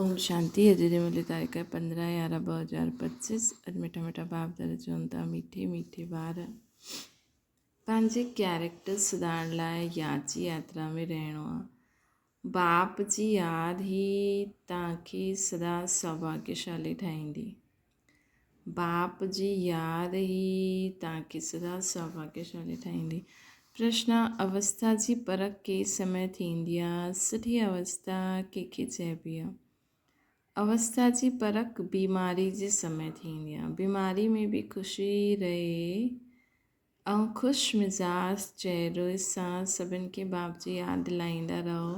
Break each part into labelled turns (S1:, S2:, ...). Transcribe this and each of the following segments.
S1: اوم شانتي اڄ جي ملي تاريخ آهي 15 11 2025 اڄ مٺا مٺا باپ دادا چون ٿا مٺي مٺي ٻار پنهنجي ڪيريڪٽر سڌارڻ لاء ياد جي ياترا ۾ رهڻو آهي باپ جي ياد هي توهان کي سدا سوڀاگيشالي ٺاهيندي باپ جي ياد ئي توهان کي سدا سوڀاگيشالي ٺاهيندي. پرشن، اوستا جي پرک ڪي سمي ٿيندي آ؟ سٺي اوستا ڪنهن کي چئبي آ؟ اوستا جي پرک بيماري جي سمي ٿيندي آ. بيماري ۾ به خوشي رهي ۽ خوش مزاج چهري سان سڀن کي باپ جي ياد دلائيندا رهو.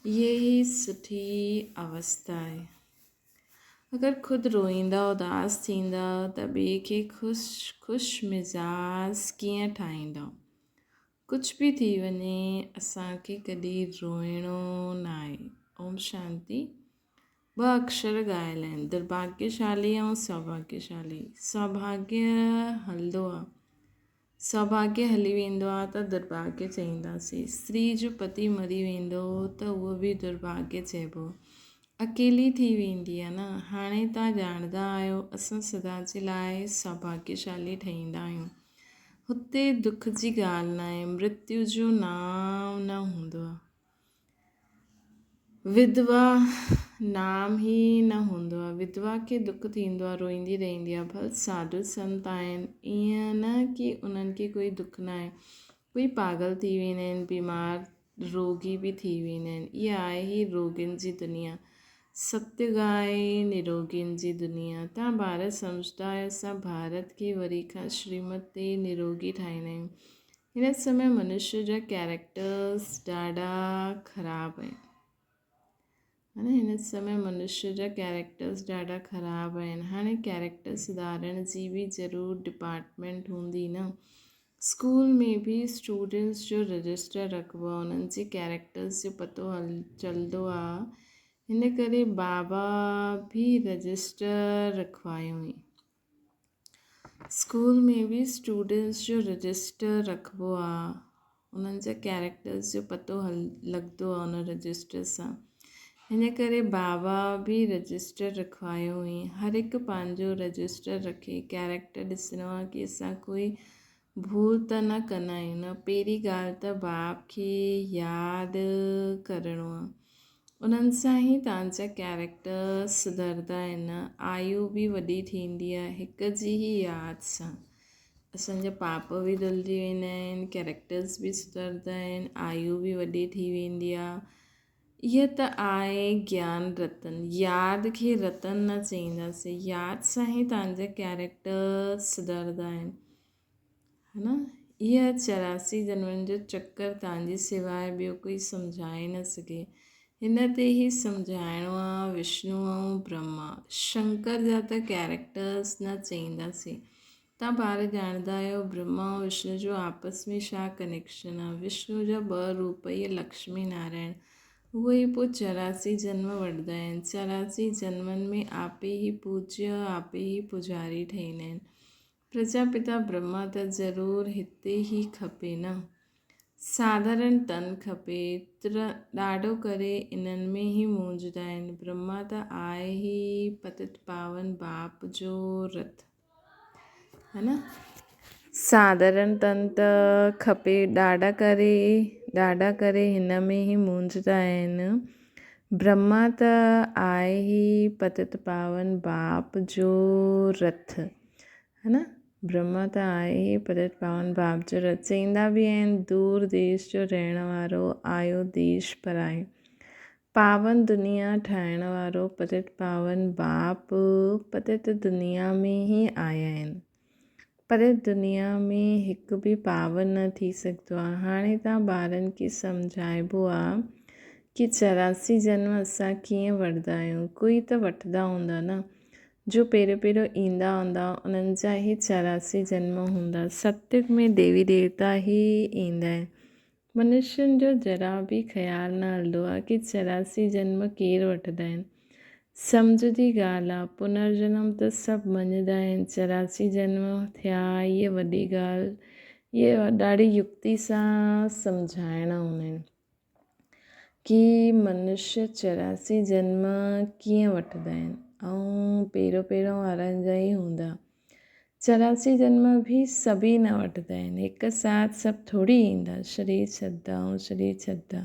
S1: اهي ئي سٺي اوستا آهي. اگر خود روئيندا اداس ٿيندا ته ٻئي کي خوش خوش مزاج ڪيئن ٺاهيندؤ؟ ڪجهه به ٿي وڃي اسان کي ڪڏهن روئڻو ناهي. اوم شانتي. ٻه اڪشر ڳايل آهن درڀاگيشالي ۽ سوڀاگيشالي. سوڀاگيه هلندو آ. سوڀاگيه هلي ويندو آ ته درڀاگيه چئينداسين. استري جو پتي مري ويندو ته اهو به درڀاگيه چئبو. اڪيلي ٿي ويندي آ نه. هاڻي توهان ڄاڻندا آهيو اسان سدا جي لاء سوڀاگيشالي ٺهيندا آهيون. هتي دک جي ڳالهه ناهي. مرتيو جو نانء نه هوندو آ. وڌوا نام ئي نه هوندو آهي. وڌوا کي دک ٿيندو آهي، روئيندي رهندي آهي. ڀل ساڌو سنت آهن، ائين نه ڪي انهن کي ڪوئي دک نه آهي. ڪوئي پاڳل ٿي ويندا آهن، بيمار روڳي به ٿي ويندا آهن. اها آهي ئي روڳين جي دنيا. ستيگ آهي نروڳين جي دنيا. توهان ٻار سمجهندا آهيو اسان ڀارت کي وري کان شريمت تي نروڳي ٺاهيندا آهيون. هن سمي منشيء جا ڪيريڪٽرس ڏاڍا خراب آهن. هاڻي هن سمي منشيء جا ڪيريڪٽرس ڏاڍا خراب آهن. هاڻي ڪيريڪٽر سڌارڻ جي به ضرور ڊپارٽمينٽ هوندي نه. اسڪول ۾ به اسٽوڊنٽس جو رجسٽر رکبو آهي انهن جي ڪيريڪٽرس جو پتو چلندو آهي. هن ڪري بابا به رجسٽر رکوايو هئي. اسڪول ۾ به اسٽوڊنٽس جو رجسٽر رکبو آ انهن جا ڪيريڪٽرس جو پتو لڳندو آ ان رجسٽر سان ان ڪري بابا به رجسٽر رکوايو هئي هر هڪ پنهنجو رجسٽر رکي ڪيريڪٽر ڏسڻو آ ڪي اسان ڪوئي ڀول ته نه ڪندا آهيون نه پهرين ڳالهه ته باپ کي ياد ڪرڻو آ انهن سان ئي توهان جا ڪيريڪٽر سڌرندا آهن آيو به وڏي ٿيندي آهي هڪ جي ئي ياد سان اسان جا پاپ به ڌلجي ويندا آهن ڪيريڪٽرس به سڌرندا آهن آيو به وڏي ٿي ويندي آهي اها ته آهي گيان رتن ياد کي رتن نه چئينداسين ياد سان ئي توهان جا ڪيريڪٽر سڌرندا آهن ها نه اها 84 جنمن جو چڪر توهان جي سواء ٻيو ڪوئي سمجهائي نه سگهي هن تي ئي سمجهائڻو آ وشنو ۽ برهما شنڪر جا ته ڪيريڪٽرس نه چئينداسين توهان ٻار ڄاڻندا آهيو برهما ۽ وشنو جو آپس ۾ ڇا ڪنيڪشن آهي. وشنو جا ٻه روپ اهي لڪشمي نارائڻ. اهي ئي پوء 84 جنم وٺندا آهن. 84 جنمن ۾ آپي ئي پوجيه آپي ئي پوڄاري ٺهيندا آهن. پرجاپتا برهما ته ضرور هتي ئي کپي نه. ساڌارڻ تن کپي. تر ڏاڍو ڪري انهن ۾ ئي مونجهندا آهن. برهما ته آهي ئي پتت پاون باپ جو رٿ. ها نه ساڌارڻ تن ته کپي ڏاڍا ڪري ڏاڍا ڪري هن ۾ ئي مونجهندا آهن. برهما ته آهي ئي پتت پاون باپ جو رٿ. ها نه برهما ته آهي ئي پتت پاون باپ جو رٿ. چئيندا به آهن دور ديش جو رهڻ وارو آيو ديش پرائي. پاون دنيا ٺاهڻ وارو پتت پاون باپ پتت دنيا ۾ ئي آيا آهن. پتت دنيا ۾ هڪ به پاون نه ٿي سگهندو آهي. هاڻي توهان ٻارن کي سمجهائبو آهي ڪي 84 جنم اسان ڪيئن وٺندا آهيون؟ ڪوئي ته وٺندا هوندا نه؟ جو پهريون پهريون ايندا هوندا انهن جا ئي 84 جنم هوندا. ستيگ ۾ ديوي ديوتا ئي ايندا آهن. منشين جو ذرا به خيال نه هلندو آهي ڪي 84 جنم ڪير وٺندا آهن. سمجهه جي ڳالهه آهي. پنرجنم ته سڀ مڃيندا آهن. 84 جنم ٿيا اهي وڏي ڳالهه اهي ڏاڍي يڪتي سان سمجهائڻا هوندا آهن. ڪي منشيه 84 جنم ڪيئن وٺندا آهن ۽ پهريون پهريون وارن جا ئي هوندا. 84 جنم به سڀئي نه وٺندا آهن، هڪ ساٿ سڀ ٿوري ايندا. شرير ڇڏدا ۽ شرير ڇڏدا.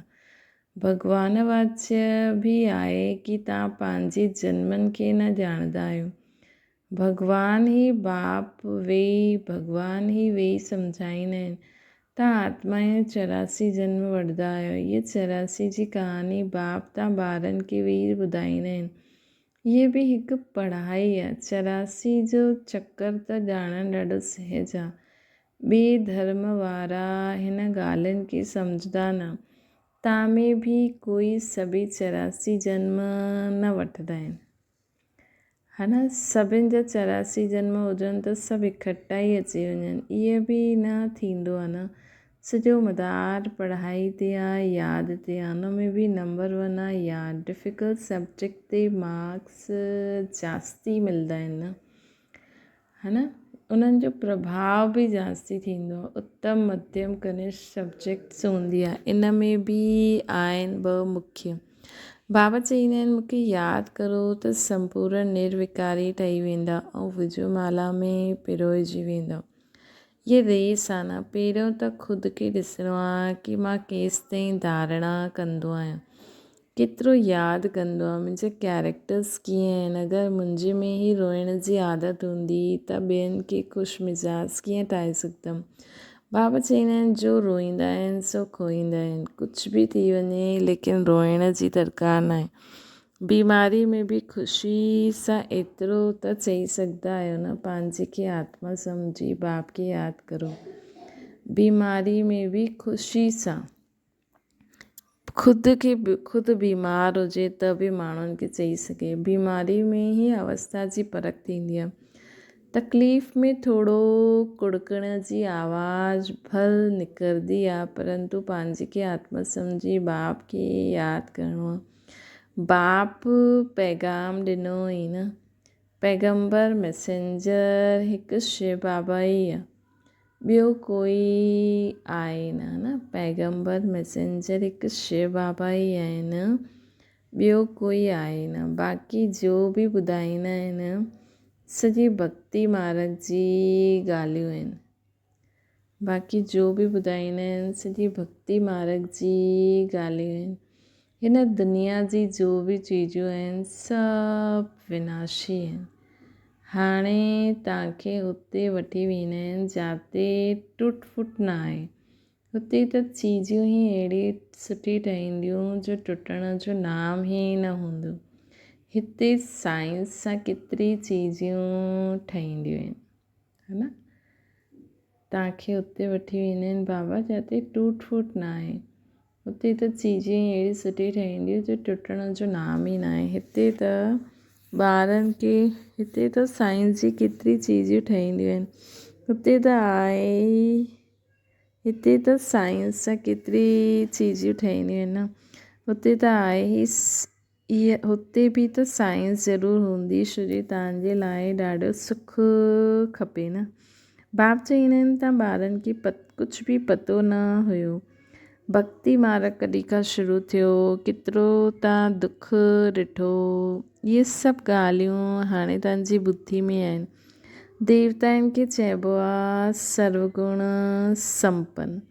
S1: ڀڳوان واچ به آهي ڪي توهان پنهنجي جنمن کي نه ڄاڻندا آهيو. ڀڳوان ئي باپ ويهي ڀڳوان ئي ويهي سمجهائيندا آهن. تان آتمائون 84 جنم وٺندا آهيو. هيء 84 جي ڪهاڻي باپ تان ٻارن کي ويهي ٻڌائيندا آهن. هيء به هڪ پڙهائي آ. 84 جو چڪر ته ڄاڻڻ ڏاڍو سهج آ. ٻئي ڌرم وارا هن ڳالهين کي سمجهندا نه. تان ۾ به ڪوئي سڀئي 84 جنم نه وٺندا آهن. ها نه سڀن جا 84 جنم هجن ته سڀ اڪٺا ئي اچي وڃن ائين به نه ٿيندو آهي نه سڄو مدار پڙهائي تي آهي ياد تي آهي ان ۾ به نمبر ون آهي ياد ڊفيڪلٽ سبجيڪٽ تي مارڪس جاستي ملدا آهن نه ها نه انهن جو پرڀاء به جاستي ٿيندو آهي اتم مڌيم ڪنشٽ سبجيڪٽس هوندي آهي ان ۾ به آهن ٻه مکيه بابا چئيندا آهن مونکي ياد ڪرو ته سمپورن نروڪاري ٺهي ويندا ۽ وجو مالا ۾ پروئجي ويندا هيء ريس آ نه، پهريون ته خود کي ڏسڻو آ ڪي مان ڪيستائين ڌارڻا ڪندو آهيان، ڪيترو ياد ڪندو آهيان، منهنجا ڪيريڪٽرس ڪيئن آهن، اگر منهنجي ۾ ئي روئڻ جي عادت هوندي ته ٻين کي خوش مزاج ڪيئن ٺاهي سگهندم. بابا چئيندا آهن جو روئيندا آهن سو کوئيندا آهن، ڪجهه به ٿي وڃي ليڪن روئڻ جي درڪار ناهي. بيماري ۾ به خوشي سان ايترو ته چئي سگهندا آهيو نه پنهنجي کي آتما سمجهي باپ کي ياد ڪرو. بيماري ۾ به خوشي سان خود کي خود بيمار هجي ته به ماڻهن کي چئي سگهي. بيماري ۾ ئي اوستا جي پرک ٿيندي آهي. تڪليف ۾ ٿورو ڪڙڪڻ جي آواز ڀل نڪرندي آهي پرنتو پنهنجي کي آتما سمجهي باپ کي ياد ڪرڻو آهي. باپ پيغام ڏنو ئي نه. پيغمبر ميسينجر هڪ شو بابا ئي آ. ٻيو ڪوئي آهي نه نه. پيغمبر ميسينجر هڪ شو بابا ئي آهن. ٻيو ڪوئي آهي نه. باقي جو به ٻڌائيندا آهن سڄي ڀڳتي مارگ جي ڳالهيون آهن. باقي جو به ٻڌائيندا آهن سڄي ڀڳتي مارگ جي ڳالهيون آهن. هن دنيا جي جو به چيزون آهن سڀ وناشي آهن. هاڻي توهان کي اتي وٺي ويندا آهن جاتي ٽوٽ ڦوٽ نه آهي. هتي ته چيزون ئي اهڙي سٺي ٺهنديون جو ٽٽڻ جو نام ئي نه هوندو. هتي سائنس سان ڪيتري چيزون ٺهنديون آهن. ها نه توهان کي اتي وٺي ويندا آهن بابا جاتي ٽوٽ ڦوٽ نه آهي اتي ته چيزون ئي اهڙي سٺي ٺهنديون جو ٽٽڻ جو نام ئي نه آهي هتي ته ٻارن کي هتي ته سائنس جي ڪيتري چيزون ٺهنديون آهن هتي ته آهي ئي هتي ته سائنس سان ڪيتري چيزون ٺهنديون آهن نه هتي ته آهي ئي اهي هتي به ته سائنس ضرور هوندي ڇو جي توهان جي لاء ڏاڍو سک کپي نه. باپ چئيندا آهن ته ٻارن کي ڪجهه به پتو نه هيو. ڀڳتي مارگ ڪڏهن کان شروع ٿيو، ڪيترو توهان دک ڏٺو، اهي سڀ ڳالهيون هاڻي توهان جي ٻڌي ۾ آهن. ديوتائن کي چئبو آهي سروگڻ سمپن.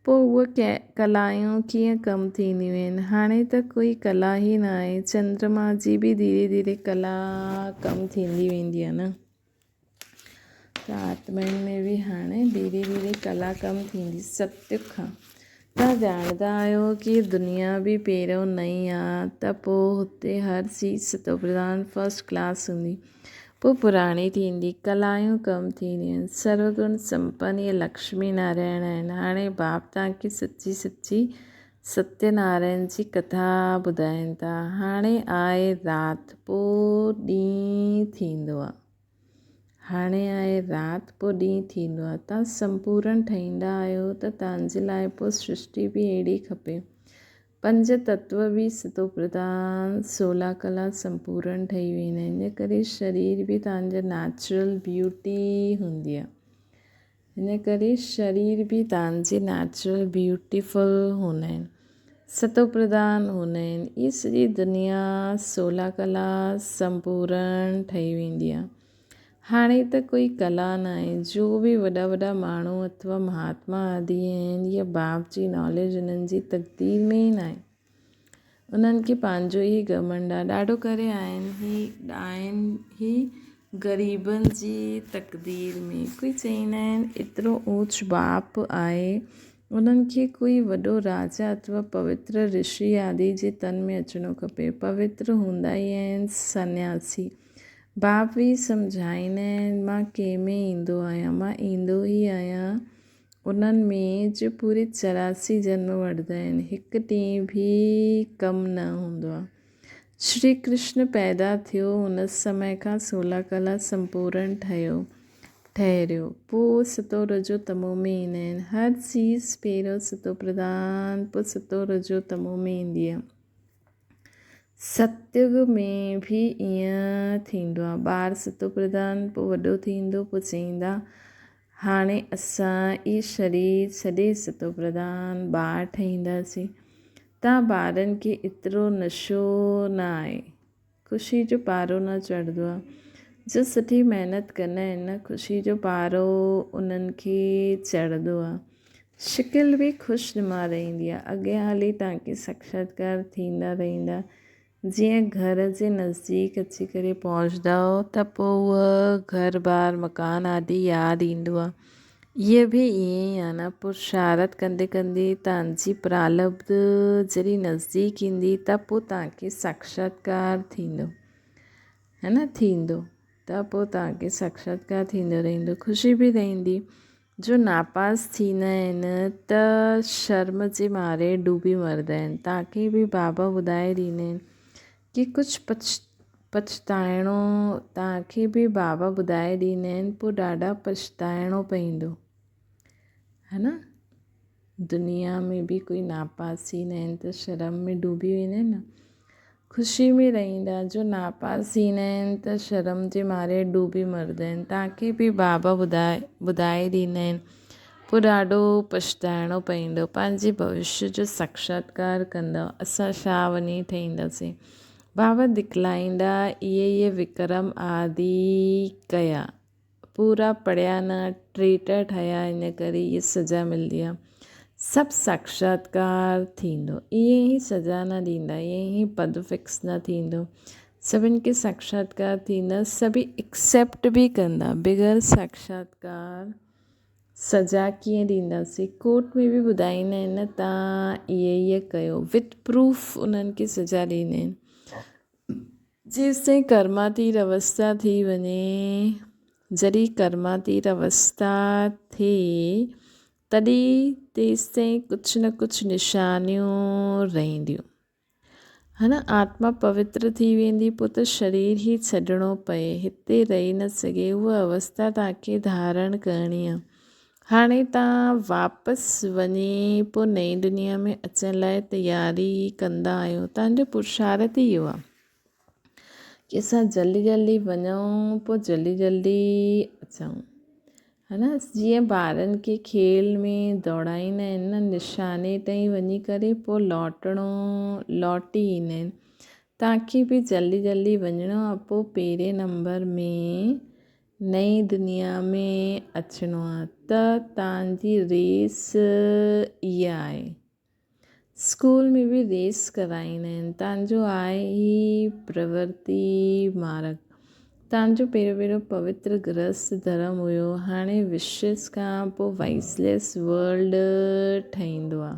S1: پوء اهي ڪلائون ڪيئن ڪم ٿينديون آهن؟ هاڻي ته ڪوئي ڪلا ئي نه آهي. چندرما جي به ڌيري ڌيري ڪلا ڪم ٿيندي ويندي آهي نه. ته آتمائن ۾ به هاڻي ڌيري ڌيري ڪلا ڪم ٿيندي. ستيگ کان توهان ڄاڻندا آهيو ڪي دنيا به پهريون نئين آهي ته پوء هتي هر چيز ستوپرڌان فرسٽ ڪلاس هوندي. پوء پراڻي ٿيندي، ڪلايون ڪم ٿينديون، سروگڻ سمپن اهي لڪشمي نارائڻ آهن. هاڻي باپ توهان کي سچي سچي ستيه نارائڻ جي ڪٿا ٻڌائين ٿا. هاڻي آهي رات پوء ڏينهن ٿيندو آهي. هاڻي آهي رات پوء ڏينهن ٿيندو آهي. توهان سمپورڻ ٺهيندا آهيو ته توهان جي لاء پوء سرشٽي به اهڙي کپي. پنج تتو به ستو پرڌان سولا ڪلا سمپورڻ ٺهي ويندا آهن ان ڪري شرير به توهان جو نيچرل بيوٽي هوندي آهي ان ڪري شرير به توهان جي نيچرل بيوٽيفل هوندا آهن. ستوپرڌان هوندا آهن. اهي سڄي دنيا سولا ڪلا سمپورڻ ٺهي ويندي آهي. هاڻي ته ڪوئي ڪلا ناهي. جو به وڏا وڏا ماڻهو اٿوا مهاتما آدي آهن يا باپ جي ناليج انهن جي تقدير ۾ ئي ناهي. انهن کي پنهنجو ئي گهمنڊ آهي. ڏاڍو ڪري آهن هي آهن هي غريبن جي تقدير ۾. ڪوئي چئيندا آهن ايترو اوچ باپ آهي انهن کي ڪوئي وڏو راجا اٿوا پوتر رشي آدي جي تن ۾ اچڻو کپي. پوتر هوندا ئي آهن سنياسي. باپ ئي سمجهائيندا آهن مان ڪنهن ۾ ايندو آهيان. مان ايندو ئي آهيان انهن ۾ جو پوري 84 جنم وٺندا آهن. هڪ ڏينهن به ڪم نه هوندو آهي. شري ڪرشن پيدا ٿيو ان سمي کان سولا ڪلا سمپورڻ ٺهيو، ٺهريو. پوء ستو رجو تمو ۾ ايندا آهن. هر چيز پهريون ستو پرڌان پوء ستو رجو تمو ۾ ايندي آهي. ستيگ ۾ به ائين ٿيندو آهي. ٻار ستو پرڌان پوء وڏو ٿيندو پوء چئيندا هاڻي اسان اي شرير ڇڏي ستو پرڌان ٻار ٺهينداسين. تان ٻارن کي ايترو نشو نه آهي. خوشي جو پارو نه چڙهندو آهي. جو سٺي محنت ڪندا آهن نه خوشي جو پارو انهن کي چڙهندو آهي. شڪل به خوش نما رهندي آهي. اڳيان هلي توهان کي ساکشاتڪار ٿيندا رهندا. جيئن گهر جي نزديڪ اچي ڪري پهچندؤ ته پوء اهو گهر بار مڪان آدي ياد ايندو آهي. اهي به ائين ئي آهي نه پرشارت ڪندي ڪندي توهان جي پرالبد جڏهن نزديڪ ايندي ته پوء توهان کي ساکشاتڪار ٿيندو هي نه ٿيندو ته پوء توهان کي ساکشاتڪار ٿيندو رهندو خوشي به رهندي جو ناپاس ٿيندا آهن ته شرم جي ماري ڊوبي مرندا آهن. توهان کي به بابا ٻڌائي ڏيندا آهن ڪي ڪجهه پڇتائڻو توهان کي به بابا ٻڌائي ڏيندا آهن پوء ڏاڍا پڇتائڻو پئيندو هي نه دنيا ۾ به ڪوئي ناپاس ٿيندا آهن ته شرم ۾ ڊوبي ويندا آهن نه خوشي ۾ رهندا، جو ناپاس ٿيندا آهن ته شرم جي ماري ڊوبي مرندا آهن. توهان کي به بابا ٻڌائي ڏيندا آهن. پوء ڏاڍو پڇتائڻو پوندو. پنهنجي ڀوشيه جو ساکشاتڪار ڪندؤ. اسان ڇا وڃي ٺهينداسين. بابا دکلائيندا، اهي اهي وڪرم آدي ڪيا. پورا پڙهيا نه، ٽريٽر ٺهيا ان ڪري اهي سزا ملندي آهي. سڀ ساکشاتڪار ٿيندو. ائين ئي سزا نه ڏيندا، ائين ئي پد فڪس نه ٿيندو. سڀن کي ساکشاتڪار ٿيندا، سڀئي ايڪسيپٽ به ڪندا. بغير ساکشاتڪار سزا ڪيئن ڏينداسين؟ ڪورٽ ۾ به ٻڌائيندا آهن نه تان اهي اهي ڪيو، وٿ پروف انهن کي سزا ڏيندا آهن. جيستائين ڪرماتيت اوستا ٿي وڃي. جڏهن ڪرماتيت اوستا ٿئي تڏهن تيستائين ڪجهه نه ڪجهه نشانيون رهنديون. ها نه آتما پوتر ٿي ويندي پوء ته شرير ئي ڇڏڻو پئي هتي رهي نه سگهي اها اوستا توهان کي ڌارڻ ڪرڻي آهي. هاڻي توهان واپس وڃي پوء نئين دنيا ۾ اچڻ لاء تياري ڪندا آهيو. توهان جو پرشارٿ ئي اهو آهي ڪي اسان جلدي جلدي وڃون پوء جلدي جلدي اچون. ها نه جيئن ٻارن کي کيل ۾ ڊوڙائيندا آهن نه نشاني تائين وڃي ڪري پوء لوٽڻو لوٽي ايندا آهن. توهان کي به جلدي جلدي وڃڻو آهي پوء پهرين نمبر ۾ نئين دنيا ۾ اچڻو آ ته تان جي ريس اها آهي. اسڪول ۾ به ريس ڪرائيندا آهن. تان جو آهي هي پرورتي مارگ. تان جو پهريون پهريون پوتر گرهست ڌرم هيو. هاڻي وشز کان پوء وائسليس ورلڊ ٺهيندو آ.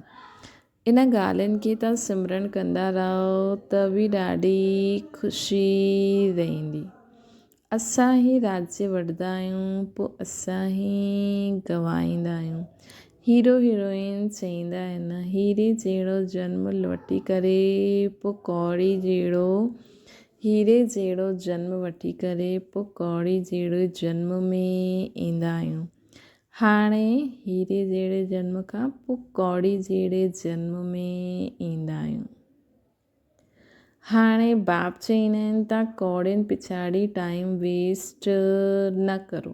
S1: ان ڳالهين کي تان سمرڻ ڪندا رهو ته به ڏاڍي خوشي رهندي. اسان ئي راجيه وٺندا آهيون پوء اسان ئي گنوائيندا آهيون. هيرو هيروئن چئيندا آهن هيري جهڙو جنم وٺي ڪري پوء ڪوڙي جهڙو هيري جهڙو جنم وٺي ڪري پوء ڪوڙي جهڙي جنم ۾ ايندا آهيون. هاڻي هيري جهڙي جنم کان پوء ڪوڙي جهڙي جنم ۾ ايندا آهيون. هاڻي باپ چئيندا آهن ته ڪوڙين پڇاڙي ٽائيم ويسٽ نه ڪرو.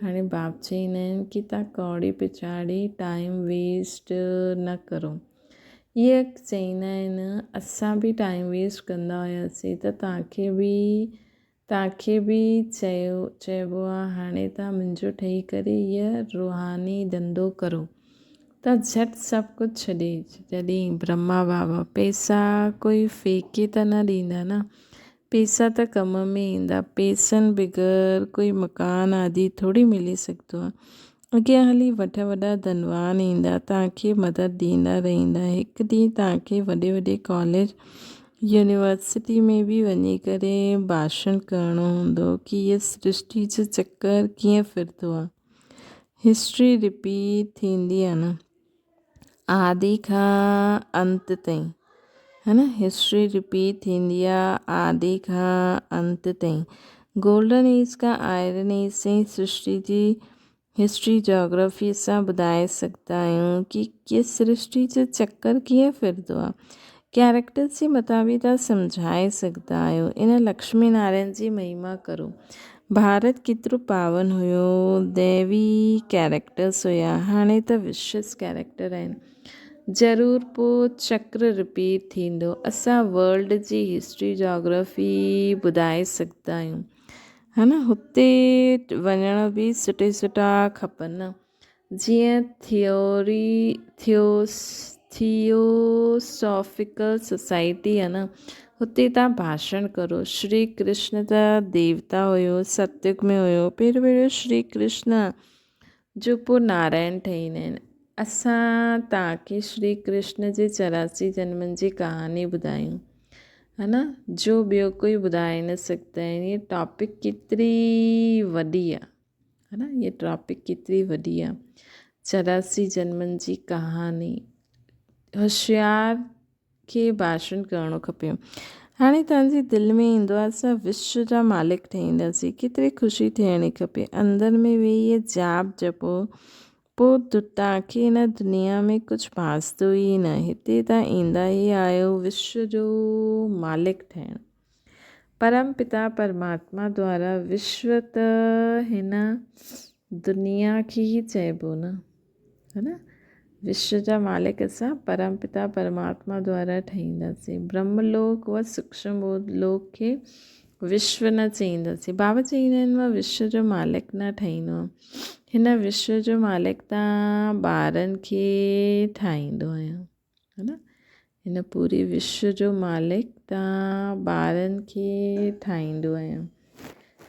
S1: هاڻي باپ چئيندا آهن ڪي تان ڪوڙي پڇاڙي ٽائيم ويسٽ نه ڪرو. اهي چئيندا آهن اسان به ٽائيم ويسٽ ڪندا هياسين ته توهان کي به توهان کي به چيو چئبو آهي هاڻي توهان منهنجو ٺهي ڪري هيء روحاني ڌنڌو ڪرو ته جهٽ سڀ ڪجهه ڇڏي جڏهن برهما بابا پئسا ڪوئي ڦيڪي ته نه ڏيندا نه پئسا ته ڪم ۾ ايندا، پئسن بغير ڪوئي مڪان آدي ٿوري ملي سگهندو آهي. اڳيان هلي وڏا وڏا ڌنوان ايندا، توهان کي مدد ڏيندا رهندا. هڪ ڏينهن توهان کي وڏي وڏي ڪاليج، يونيورسٽي ۾ به وڃي ڪري ڀاشڻ ڪرڻو هوندو ڪي هيء سرشٽي جو چڪر ڪيئن ڦرندو آهي. هسٽري رپيٽ ٿيندي آهي نه. آدي کان انت تائين ها نه هسٽري رپيٽ ٿيندي آ آدي کان انت تائين گولڊن ايج کان آئرن ايج تائين سرشٽي جي هسٽري جاگرافي سان ٻڌائي سگهندا آهيون ڪي ڪي سرشٽي جو چڪر ڪيئن ڦرندو آ ڪيريڪٽرس جي مٿان به توهان سمجهائي سگهندا آهيو ان لڪشمي نارائڻ جي مهما ڪرو ڀارت ڪيترو پاون هيو ديوي ڪيريڪٽرس هيا هاڻي ته وشس ڪيريڪٽر آهن ضرور پو چڪر رپيٽ ٿيندو اسان ورلڊ جي هسٽري جاگرافي ٻڌائي سگهندا آهيون ها نه هتي وڃڻ به سٺي سٺا کپن نه جيئن ٿيوري ٿيوسافيڪل سوسائٽي آهي نه هتي تان ڀاشڻ ڪرو شري ڪرشن ته ديوتا هيو ستيگ ۾ هيو پهريون پهريون شري ڪرشن جو پوء نارائڻ ٺهيندا آهن اسان توهان کي شري ڪرشن جي 84 جنمن جي ڪهاڻي ٻڌايون ها نه جو ٻيو ڪوئي ٻڌائي نه سگهندا آهن هي ٽاپڪ ڪيتري وڏي آهي ها نه هيء ٽاپڪ ڪيتري وڏي آ. 84 جنمن جي ڪهاڻي. هوشيار کي ڀاشڻ ڪرڻو کپي. هاڻي توهان جي دل ۾ ايندو آ اسان وشو جا مالڪ ٺهينداسين. ڪيتري خوشي ٿيڻي کپي. اندر ۾ ويهي هيء جاپ جپو پوء توهان کي هن دنيا ۾ ڪجهه ڀاسندو ئي نه. هتي توهان ايندا ئي آهيو وشو جو مالڪ ٺهڻ. پرم پتا پرماتما دوارا وشو ته هن دنيا کي ئي چئبو نه ها نه وشو جا مالڪ اسان پرم پتا پرماتما دوارا ٺهينداسين برهم لوڪ و سوڪشم لوڪ کي وشو نه چئينداسين بابا چئيندا آهن مان وشو جو مالڪ نه ٺهيندو هن وشو جو مالڪ ته ٻارن کي ٺاهيندو آهيان ها نه هن پوري وشو جو مالڪ ته ٻارن کي ٺاهيندو آهيان.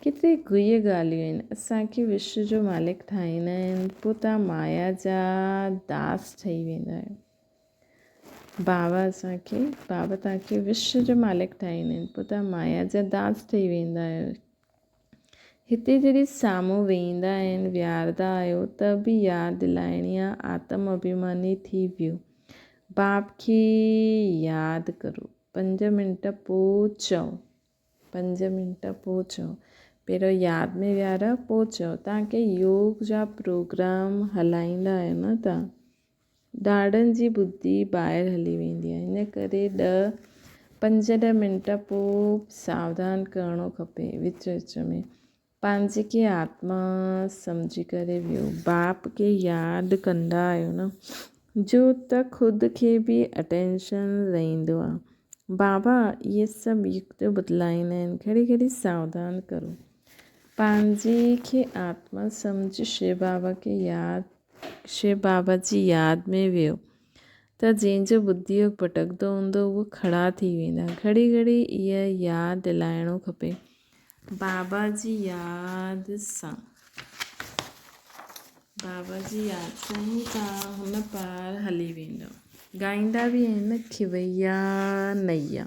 S1: ڪيتري گهي ڳالهيون آهن. اسان کي وشو جو مالڪ ٺاهيندا آهن پوء توهان مايا جا داس ٺهي ويندا آهيو. بابا اسان کي بابا توهان کي وشو جو مالڪ ٺاهيندا آهن پوء توهان مايا جا داس ٺهي ويندا آهيو. هتي جڏهن سامهون ويهندا آهن، ويهاردا آهيو ته به ياد دلائڻي آ، آتم اڀيماني ٿي ويو. باپ کي ياد ڪرو. پنج منٽ پوء چئو. پنج منٽ پوء چئو. پهريون ياد ۾ ويهاريو پوء چئو. توهان کي يوگ جا پروگرام هلائيندا آهيو نه توهان. ڏاڏن جي ٻڌي ٻاهر هلي ويندي آهي ان ڪري ڏهه پنج ڏهه منٽ پوء ساوڌان ڪرڻو کپي وچ وچ ۾ پنهنجي کي آتما سمجهي ڪري ويو باپ کي ياد ڪندا آهيو نه جو ته خود کي به اٽينشن رهندو آهي بابا اهي سڀ يڪتيون بدلائيندا آهن گهڙي گهڙي ساوڌان ڪرو پنهنجي کي آتما سمجهي شو بابا کي ياد شو بابا جي ياد ۾ ويو ته جنهن جو ٻڌيء ڀٽڪندو هوندو اهو کڙا ٿي ويندا. گهڙي گهڙي اها ياد دلائڻو کپي. بابا جي ياد سان بابا جي ياد سان ئي توهان هن پار هلي ويندؤ. ڳائيندا به آهن نه کيويا نيا.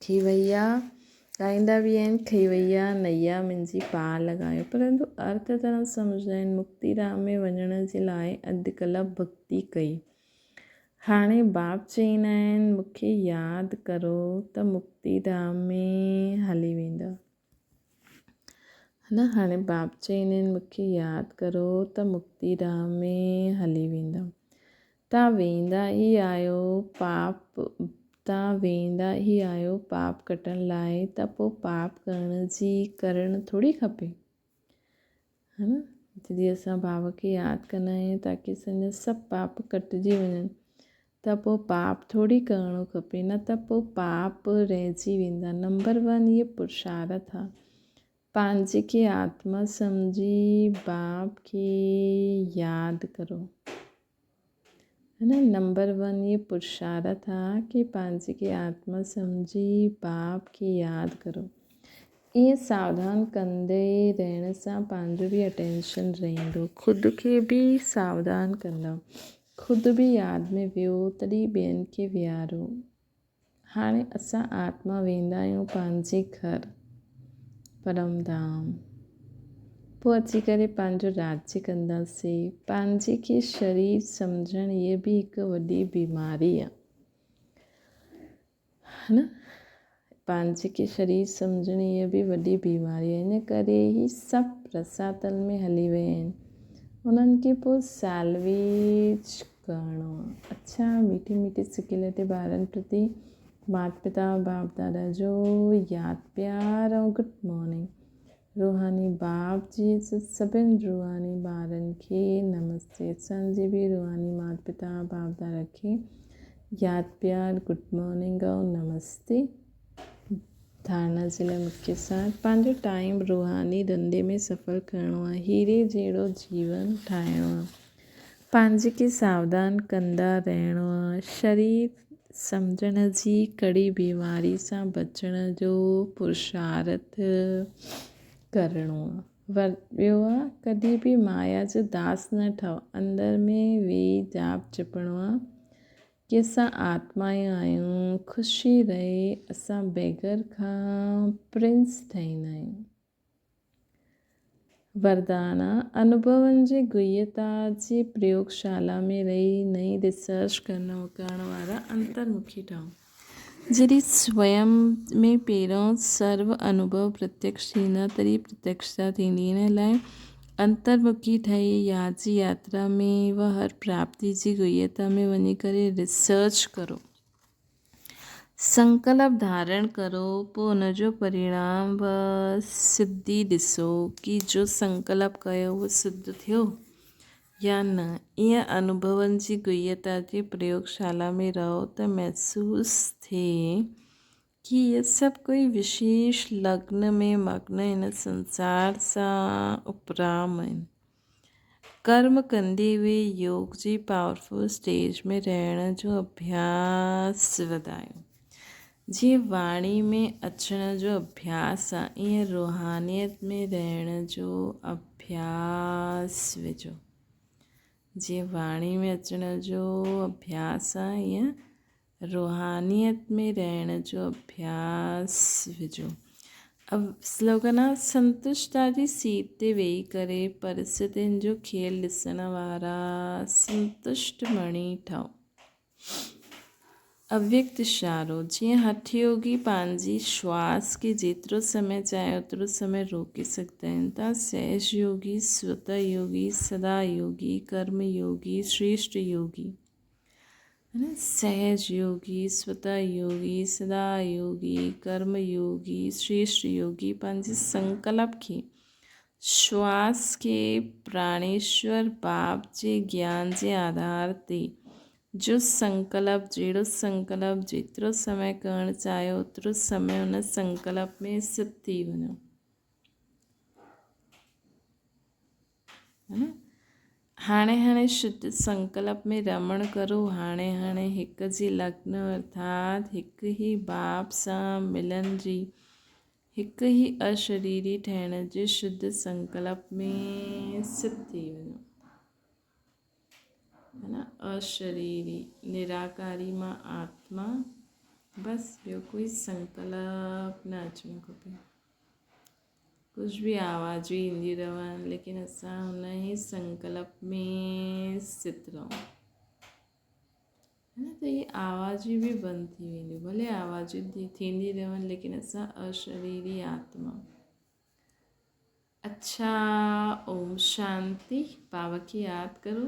S1: ٿي وئي آ ڳائيندا به آهن کئي وئي آ نيا منهنجي پار لڳايو پرنتو ارٿ طرح سمجهندا آهن مڪتي راهه ۾ وڃڻ جي لاء اڌ ڪلاڪ ڀڳتي ڪئي هاڻي باپ چئيندا آهن مون کي ياد ڪرو ته مڪتي راهه ۾ هلي ويندا نه هاڻي باپ چئيندا آهن مون کي ياد ڪرو ته مڪتي راهه ۾ هلي ويندا تان ويندا ئي آهيو پاپ تان ويندا ئي آهيو پاپ ڪٽڻ لاء ته پوء پاپ ڪرڻ جي ڪرڻ ٿوري کپي ها نه جڏهن اسان بابا کي ياد ڪندا آهيون تاڪي اسان جا سڀ پاپ ڪٽجي وڃن. ته پوء پاپ ٿوري ڪرڻو کپي نه ته پوء پاپ رهجي ويندا. نمبر ون هيء پرشارٿ آ. پنهنجي کي آتما سمجهي باپ کي ياد ڪرو. ها نه نمبر ون هيء پرشارٿ آ ڪي پنهنجي کي آتما سمجهي باپ کي ياد ڪرو. ائين ساوڌان ڪندي رهڻ سان پنهنجو به اٽينشن رهندو. خود کي به ساوڌان ڪندا. خود به ياد ۾ ويهو تڏهن ٻين کي ويهاريو. هاڻي اسان آتما ويندا آهيون پنهنجي گهر پرم ڌام. پوء اچي ڪري پنهنجو راڄ ڪنداسين. پنهنجي کي شرير سمجهڻ هيء به هڪ وڏي بيماري آهي. ها نه؟ پنهنجي کي شرير سمجهڻ هيء به وڏي بيماري آهي. ان ڪري هي سڀ رساتل ۾ هلي ويا آهن. انهن کي پوء سالويج ڪرڻو آهي. اڇا ميٺي ميٺي سڪيلڌي ٻارن پرتي مات پتا باپ دادا جو ياد پيار ۽ گڊ مارننگ. روحاني باپ جي سڀن روحاني ٻارن کي نمستي. اسان جي به روحاني مات پتا باپ دادا کي ياد پيار گڊ مارننگ ۽ نمستي. ڌارڻا جي لاء مکيه سار پنهنجو ٽائيم روحاني ڌنڌي ۾ سڦل ڪرڻو آهي. هيري جهڙو جيون ٺاهڻو آهي. پنهنجي کي ساوڌان ڪندا رهڻو آهي. شرير سمجهڻ جي ڪڙي بيماري سان بچڻ جو پرشارٿ ڪرڻو آهي. ٻيو آهي ڪڏهن به مايا جو داس نه ٺهو. اندر ۾ ويهي جاپ جپڻو آهي ڪي اسان آتمائون آهيون. خوشي رهي اسان بيگر کان پرنس ٺهيندا آهيون. وردان آ انوڀون جي گهيتا جي پريوگشالا ۾ رهي نئين ريسرچ ڪرڻ وارا انترمکي ٺهو. جڏهن سويم ۾ پهريون سرو انوڀو پرتيڪش ٿيندا تڏهن پرتيڪشتا ٿيندي. ان لاء انترمکي ٺهي ياد جي ياترا ۾ و هر پراپتي جي گهيتا ۾ وڃي ڪري ريسرچ ڪرو. سنڪلپ ڌارڻ ڪرو پوء ان جو پرڻام به سڌي ڏسو ڪي جو سنڪلپ ڪيو اهو سڌ ٿيو يا نه. ائين انوڀون جي گهيتا جي پريوگشالا ۾ رهو ته محسوس ٿئي ڪي اهي سڀ ڪوئي وشيش لگن ۾ مگن هن سنسار سان اپرام آهن. ڪرم ڪندي اهي يوگ جي پاورفل اسٽيج ۾ رهڻ جو اڀياس وڌايو. جيئن واڻي ۾ اچڻ جو اڀياس آ، ايئن روحانيت ۾ رهڻ جو اڀياس وجهو. جيئن واڻي ۾ اچڻ جو اڀياس آ، ايئن روحانيت ۾ رهڻ جو اڀياس وجهو. سلوگن آ، سنتشتا جي سيٽ تي ويهي ڪري پرستين جو کيل ڏسڻ وارا سنتشٽ بڻي ٺهو. اويڪت اشارو، جيئن هٺ يوگي پنهنجي شواس کي جيترو سمي چاهي اوترو سمي روڪي سگهندا آهن، تان سهج يوگي، سوته يوگي، سدا يوگي، ڪرم يوگي، شريشٽ يوگي. سهج يوگي، سوتا يوگي، سدا يوگي، ڪرم يوگي، شريشٽ يوگي پنهنجي سنڪلپ کي، شواس کي پراڻيشور باپ جي گيان جي آڌار تي جو سنڪلپ، جهڙو سنڪلپ، جيترو سمي ڪرڻ چاهيو اوترو سمي ان سنڪلپ ۾ اسٿت ٿي وڃو. هاڻي هاڻي شڌ سنڪلپ ۾ رمڻ ڪرو، هاڻي هاڻي هڪ جي لگن ارٿات هڪ ئي باپ سان ملڻ جي، هڪ ئي اشريري ٺهڻ جي شڌ سنڪلپ ۾ سٿ ٿي وڃو. اشريري نراڪاري مان آتما بس ٻيو ڪوئي سنڪلپ نه اچڻو کپي. ڪجهه به آوازون اينديون رهن ليڪن اسان ان ئي سنڪلپ ۾ اسٿت رهون ها نه ته اهي آوازون به بند ٿي وينديون ڀلي آوازون ٿيندي رهن ليڪن اسان اشريري آتما اڇا اوم شانتي بابا کي ياد ڪرو.